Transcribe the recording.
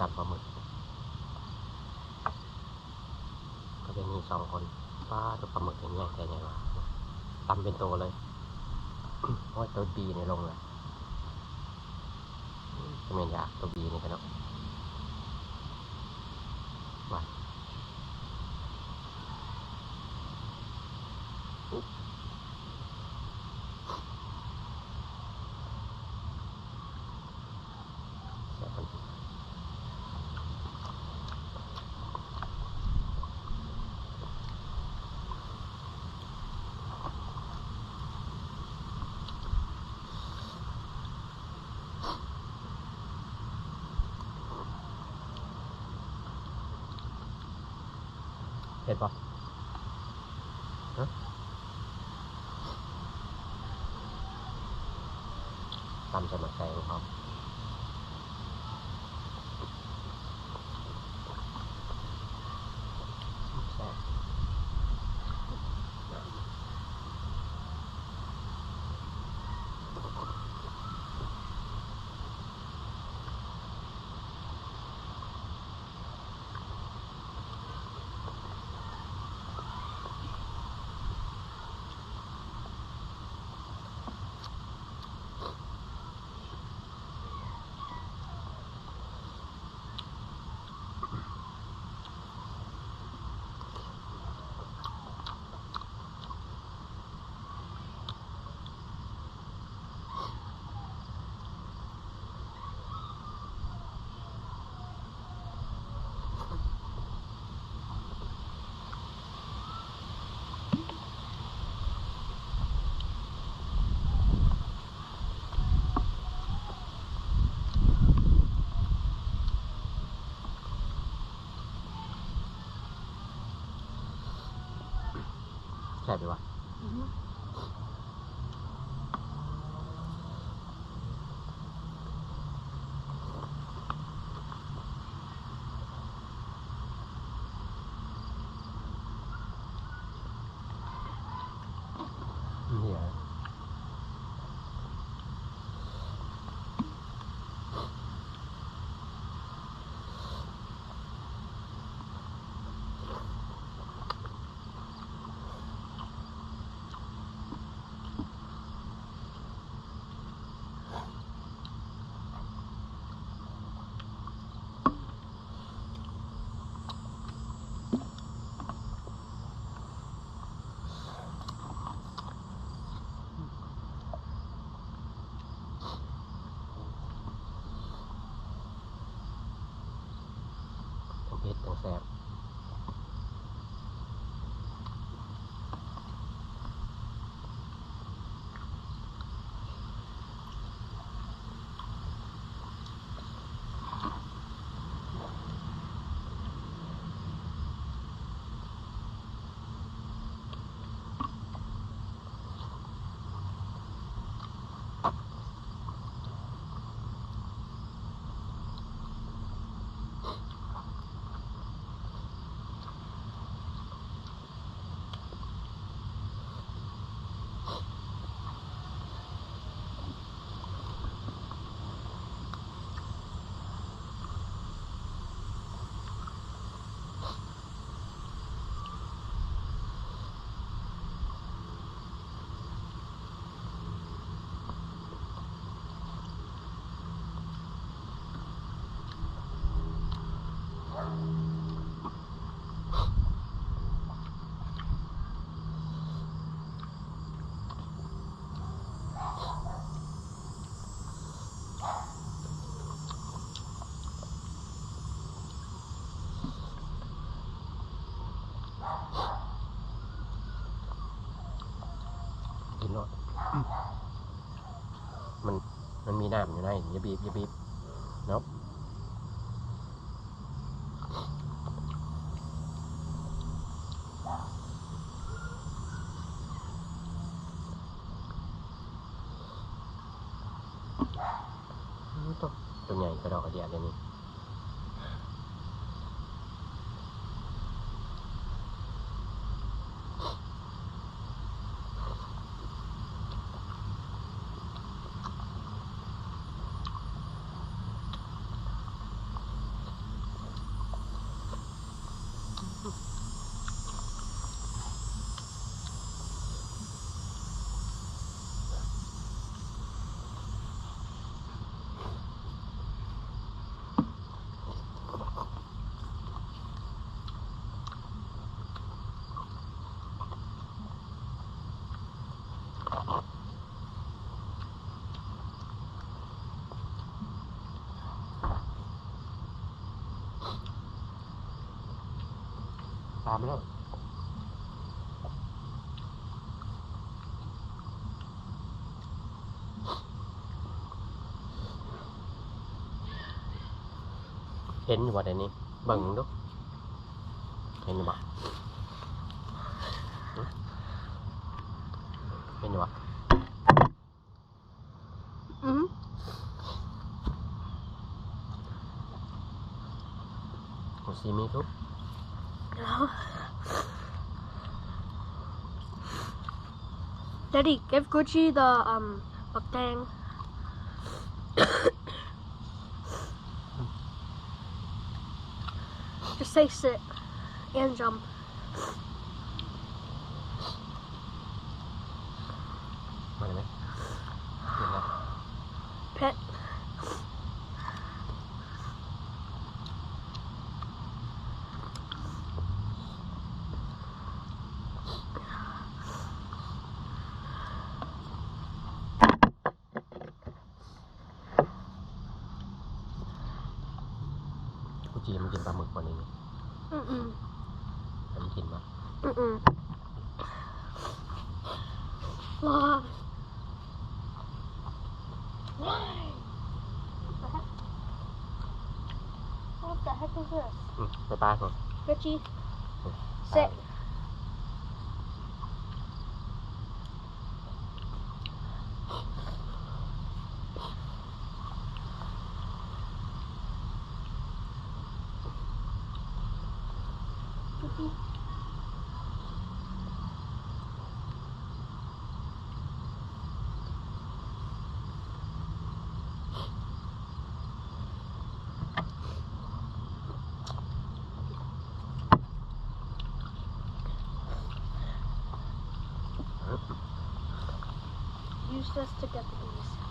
ຕຳປາໝຶກ ກໍໄດ້ມີສອງຄົນ. ປາດໂທ້ ປາໝຶກນີ້ໃຫຍ່ແທ້ໃຫຍ່ວ່າ ຕຳເປັນໂຕເລີຍ. ໂອ້ຍ ໂຕບີນີ້ລົງລະ ບໍ່ແມ່ນຢາກໂຕບີນີ້ກະເນາະ ວ່າ ແຊບ ເຜັດບໍ່? ຮະ? ຕຳໃສ່ໝາກແຕງພ້ອມ ແຊບ. ແຊບຢູ່ຫວາ? ອືຮຶ. ທັງເຜັດທັງແຊບ. ກິນໂລດ ມັນ ມັນມີນ້ຳຢູ່ໃນ ຢ່າບີບ ຢ່າບີບເນາະ. ໂຕ ໂຕໃຫຍ່ກະດອກກະເດຍເດນີ້. ແ ຕາມມາແລ້ວ ເຫັນຢູ່ບໍ່ ໃນນີ້ ເບິ່ງດູ ເຫັນຢູ່ບໍ່ ເຫັນຢູ່ບໍ່? ອືມ Let's see me too. Daddy, give Gucci the, um, ໝາກແຕງ. Just say sit and jump. ມາໄດ້ໄໝ? ເຫັນແລ້ວ ເຜັດ. ກູຈີ ມັນກິນປາໝຶກບໍ່ນີ້? ອືມໆ ມັນກິນບໍ່? ອືມໆ What the heck is this? ອືມ ໄປປາກ່ອນ Richie. ອືມ Sit. Use this to get the bees.